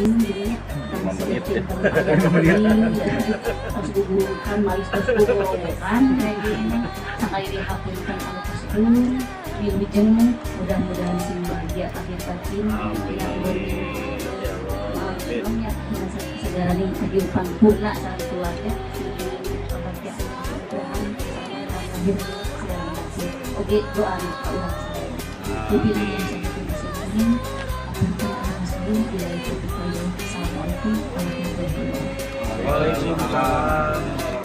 Geuning gitu nya. 5 menit ya. 5 menit harus gugurukan malis, terus gugurukan kayak gini. Sakali dihapunten anu kasepuh, wilujeng, mudah-mudahan sing bahagia lahir batin ya. Amin. Ya Allah. Amin. Maaf ya, segala nih kehidupan purna sareng keluarga sing bahagia, mudah-mudahan lahir segala macam. Oke, doa ka urang sadaya. Amin. Assalamualaikum warahmatullahi wabarakatuh. Waalaikumsalam.